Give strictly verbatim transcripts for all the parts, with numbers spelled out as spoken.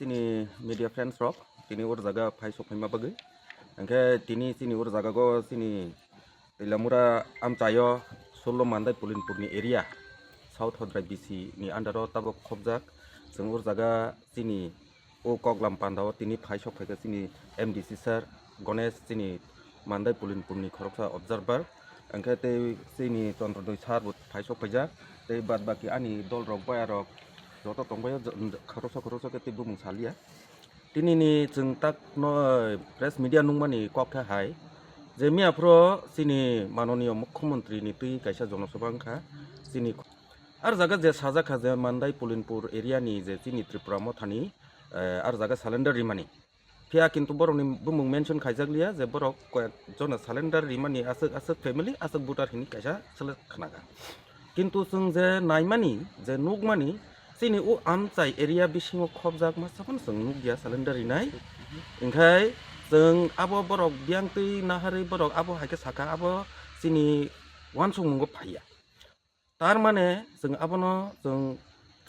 Chini media friends rok, tini ur jaga phai sok phaima bagwi. Hwnkhe tini chini ur jaga go chini Twilamura amchaio Sullo Mandai Pulinpur ni area, South Hodrai B C ni under o tabok khobjak. Chwng ur jaga chini o koklam panda o tini phai sok phaikha chini M D C sir Ganesh, chini Mandai Pulinpur ni khoroksa observer, hwnkhe tei chini Chandrodoi sir bo phai sok phaijak, tei bad baki ani dol rok, baya rok joto tongbaio, jo-, khoroksa khoroksa khe tei bumung salia. Tini ni chwng tak no, press media nungmani kok khe hai je miya phuru chini manoniyo mukhyamantri ni twi kaisa jonosabha wngkha chini. Ar jaga je sajak kha je Mandai Pulinpur area ni je chini Tripura mothani, eh, ar jaga surrender rimani. Phiya kintu borokni bumung mention khaijakliya je borok koyek jona surrender rimani aswk aswk family, aswk voter hini kaisa select khnakha. Kintu chwng je naimani, je nukmani, chini o amchai area bisingo khobjak masa phano chwng nukya surrender rinai. Hwnkhe chwng abo borok biyang twi naharwi borok abo hai khe sakha abo chini uansukmungo phaiya. Tar mane chwng abono chwng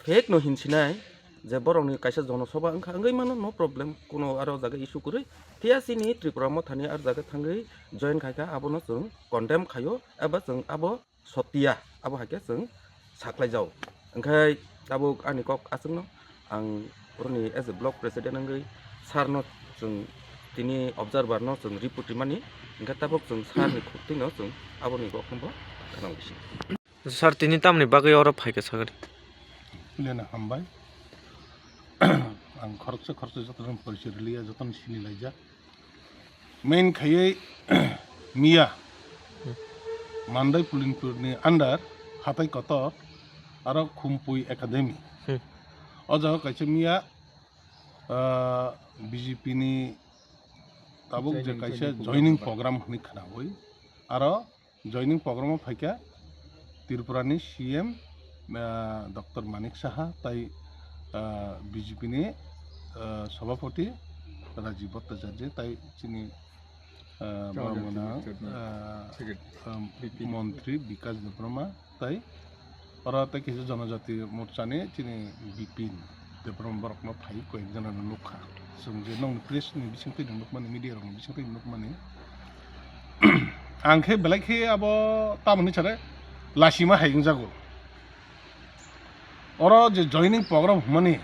fake no hinsinai je borokni kaisa jonosabha wngkha, wngwi mano, no problem, kuno aro jaga issue kwrwi. Phiya chini Tripura mothani ar jaga thangwi join khaikha, abono chwng condemn khaio eba chwng abo sotia, abo hai khe chwng saklaijao. Hwnkhe tabuk ani kok aswkno ang oroni as a block president wngwi sir no chwng tini observer no chwng report rimani, hwnkhe tabuk chwng sir ni khuk twino chwng aboni kok hwnbo khwnang bisi. Sir, tini tamni bagwi oro phaikha sagadi? Lena hambai. Ang khoroksa khoroksa jotono porichoi rwliya, jotono sini laijak. Main khaiwi miya Mandai Pulinpur ni under Hatai Kotor aro Khumpui Academy. Hmm. O jaga kaisa miya, ah, B J P ni tabuk je joining, kaisa joining joining program. Program hwnwi khwnawi aro joining program o phaikha Tripura ni C M, ah, Doctor Manik Saha tai, ah, B J P ni, ah, Sabhapati Rajiv Bhattacharya tai chini, ah, Janajati borok mwnang, Morcha ni, ah, secretary. Ah, B P ni. Montri Bikash Debbarma tai oro tei kisa Janajati Morcha ni chini Bipin Debbarma borokno phai koi jana no nukha. Chwng je nokni press ni bisingtwi no nukmani, media rokni bisingtwi no nukmani. Ang khe belai khe abo tamoni sare lasima hai wngjago. Oro je joining program hwnmani,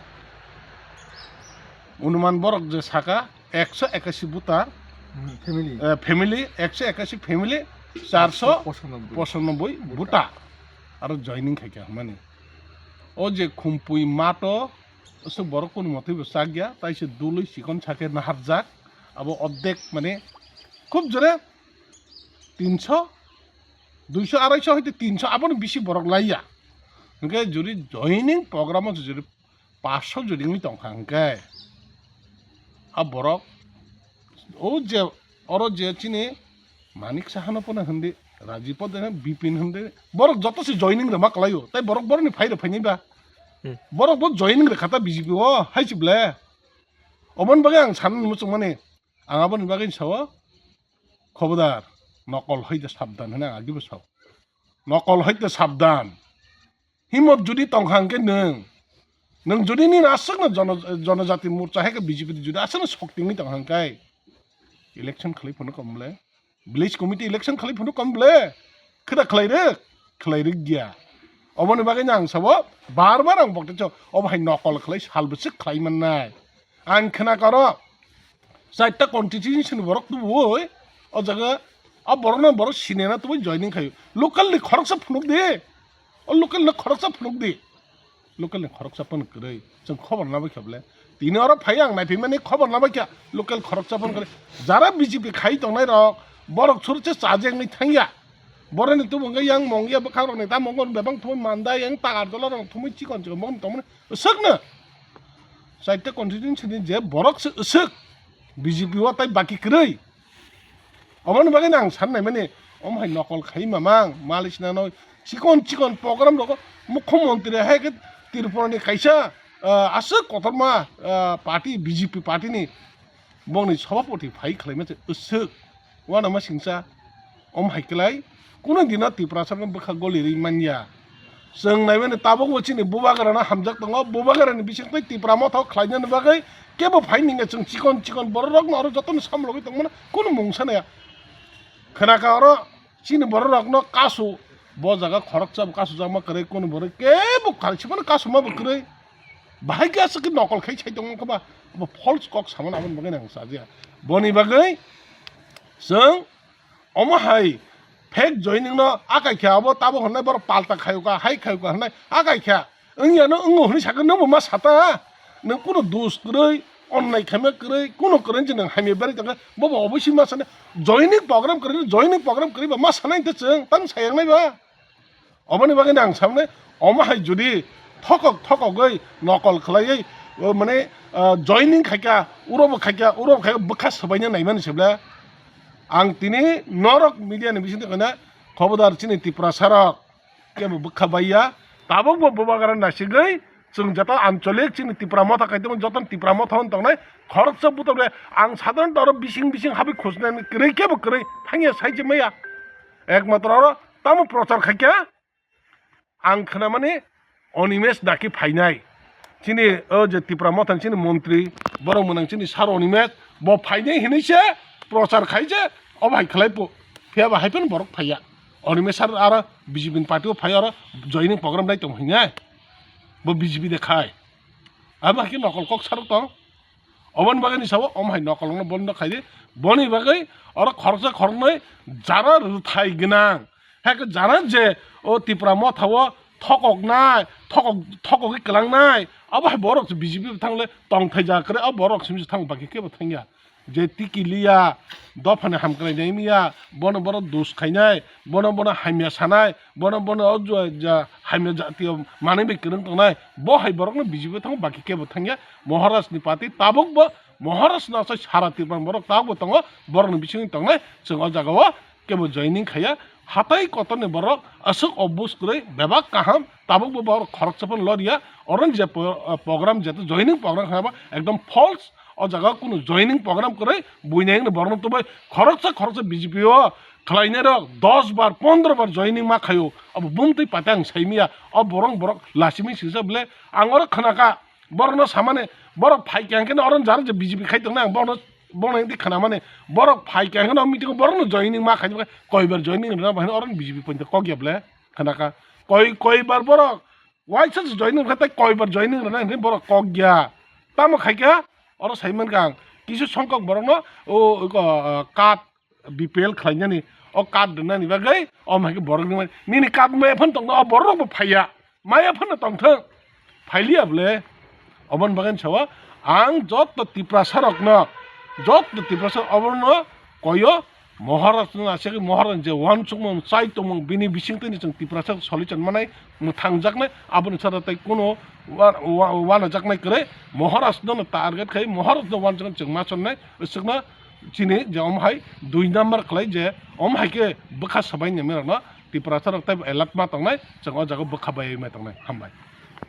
onuman borok je saka ekso ekashi voter, hmm, family. Eh, family, ekso ekashi family, charso pochanoboi. Pochanoboi voter. Voter. Aro joining khaikha hwnmani. O je Khumpui mato, aswk borok kunu motwibo chakya, taise dului chikon sakhe naharjak, abo ordek mane khub jore tinso, duiso, araiso hoite tinso, aboni bisi borok laiya. Hwnkhe juri joining program o juri paso juri wngwi tongkha hwnkhe, a borok o je oro je chini Manik Sahano pono hindi, Rajiv Poddar, Bipin hindi, borok joto se joining rwma kwlaio, tai borok borokni phai rw phainai ba? Hmm. Borok bo joining rwkha ta B J P o, hai se ble? Oboni bagwi ang sanani muchungmani, ang aboni bagwi sao, khobodar, nokol hoite sabdan hwnwi ang agibo sao. Nokol hoite sabdan. Himot judi tongkha hwnkhe nwng, nwng judi nini aswkno jono-, jonojati morcha hai khe B J P judi aswkno sokti wngwi tongkha hwnkhe election khlai phano kom ble, village committee election khlai phano kom ble, kheda khlai rwk, khlai rwk ya. Oboni bagwi no ang sabo bar bar ang bokte cho, obo hai nokol khlai sal bwswk khlai mannai. Ang khna karo, chaita constituency ni borok tubuwi, o jaga, a borok no borok sinena tubuwi joining khaio. Local ni khoroksa phunuk di, o local ni khoroksa phunuk di. Local ni khoroksa phano kwrwi, chwng khobor na bai kha ble. Tini oro phai ang naiphimani khobor na bai kha, local khoroksa phano kwrwi. Jara B J P khai tongnai rok, borok churche chajengwi thangya. Boroni tubu wngkha yang mongya bwkhak rokni ta mongon bebak thumui manda yang tagar dola rok thumui chikon chikon mokon tongmani swkno. Chaita constituency ni je borok se swk B J P o tai baki kwrwi. Oboni bagwi ang san nai mani, omo hai nokol khai mamang, malik sinano chikon chikon program rogo mukhyamantri hai khe Tripura ni kaisa, ah, aswk kotorma, ah, party B J P party ni bongni sabhapati phai khlai mase swk. Uanama singsa, om hai klai, kuno dino Tiprasa no bwkha goli ri manya. Chwng naimani tabukbo chini bubagrano hamjak tongo, bubagrani bisingtwi Tipra Motha khlainani bagwi kebo phaini hwnwi chwng chikon chikon bororokno oro jotono samlogwi tongmano kunu mungsa naiya. Khwnakha oro chini bororokno kasu, bo jaga khoroksa bo kasujakma kwrwi, kunu borok kebo kalsi phano kasumabo kwrwi. Bahai khe aswk khe nokol khai sai tongmani khe ba, abo false kok samani aboni bagwi ang sajiya. Boni bagwi chwng omo hai fake joining no akai khe abo tabo hwnwi borok palta khayuka, hai khayuka hwnwi akai khe wngya no wngo hwnwi sakhe nwngbo ma sata. Nwng kunu dus kwrwi, onnai khaima kwrwi, kunu kwrwi se nwng hamya berwi tongkhe bobo oboising ma sani joining program kwrwi, joining program kwrwi ba ma sanai hwnkhe chwng tang sayangnai ba. Oboni bagwi ang samne omo hai jodi thokok thokogwi nokol khlaiwi, o, mane, ah, joining khaikha, urobo khaikha, urobo khaikha, bwkha swbaina naimani se ble. Ang tini norok media ni bisingtwi khaina khobodar chini Tiprasa rok kebo bwkha baiya, tabukbo bubagra nasigwi chwng joto ancholik chini Tipra Motha khai tongmani joto Tipra Motha hwn tongnai khoroksa butok le ang sadharanto oro bising bising habwi khusnani kwrwi kebo kwrwi thangya sai se maya. Ekmatro oro tamo prochar khaikha. Ang khwnamani Animesh Daki phainai. Chini o je Tipra Motha ni chini montri, borok mwnang chini sir Animesh, bo phainai hinwi se prochar khai je, obo hai khlai po. Phiya ba hai phano borok phaiya. Animesh sir aro B J P ni party o phai aro joining program nai tong hinai. Bo B J P de khai. Abo hai khe nokol kok sarok tong. Oboni bagwi ni sabo, omo hai nokolrokno bondo khaidi. Boni bagwi oro khoroksa khoroknwi jara rwthai gwnang. Hakhe jara je o Tipra Motha o thokoknai, thokok, thokogwi kwlangnai. Abo hai borok se B J P thangle tongthai ja kwrwi, abo borok simi se thang baki kebo thangya. Je tiki liya, dophani hamkrai nai miya, bono bono dus khainai, bono bono hamya sanai, bono bono o jua ja hamya jatiyo manwi bai kwrwng tongnai, bo hai borokno B J P thango baki kebo thangya. Maharaj ni party tabukbo Maharaj no asai sara Tripura borok tabukbo tongo, borokni bisingo tongnai chwng o jagao kebo joining khaiya. Hatai kotorni borok aswk obus kwrwi bebak kaham, tabukbo borok khoroksa phano loriya. Oro je po-, program, jeto joining program khaima ekdom false. O jaga kunu joining program kwrwi buini hwnwi borokno tubui khoroksa khoroksa B J P o khlainai rok dos bar pondro bar joining ma khaio. Abo bumtwi pate ang saimiya. O borok borok lasimwi singsa bwle ang oro khnakha. Borokno samani borok phaikha hwnkhe oro jara je B J P khai tongnai ang borokno, borokno hwnkhe khnamani borok phaikha hwnkhe o meeting o borokno joining ma khaidi koi bar joining rwna bahai oro B J P poito kok ya bwle khnakha. Koi, koi bar borok Waisa se joining khe tei koi bar joining rwnai hwnwi borok kok ya. Tamo khai kha, oro sai mankha ang, kisu songkok borokno o, o, o, card B P L khlainani, o card rwnani bagwi, o hai khe borok rwnai. Nini card maya phano tongno, o borok bo phaiya. Maya phano tongthwng. Phailiya bwle. Oboni bagwi sao, ang joto Tiprasa rokno, joto Tiprasa oborno koyo, Maharaj no aswk Maharaj je uansukmung chai tongmung bini bisingtwi ni chwng Tiprasa solution manai mwthangjaknai, aboni sara tei kuno wa-, wa-, wanajaknai kwrwi Maharaj no target khai Maharaj no uansukna chwng ma chonnai, aswkno chini je omo hai dui number khlai je omo hai khe bwkha swbai nai rokno Tiprasa rok tei alert ma tongnai, chwng o jaga bwkha bai ma tongnai. Hambai.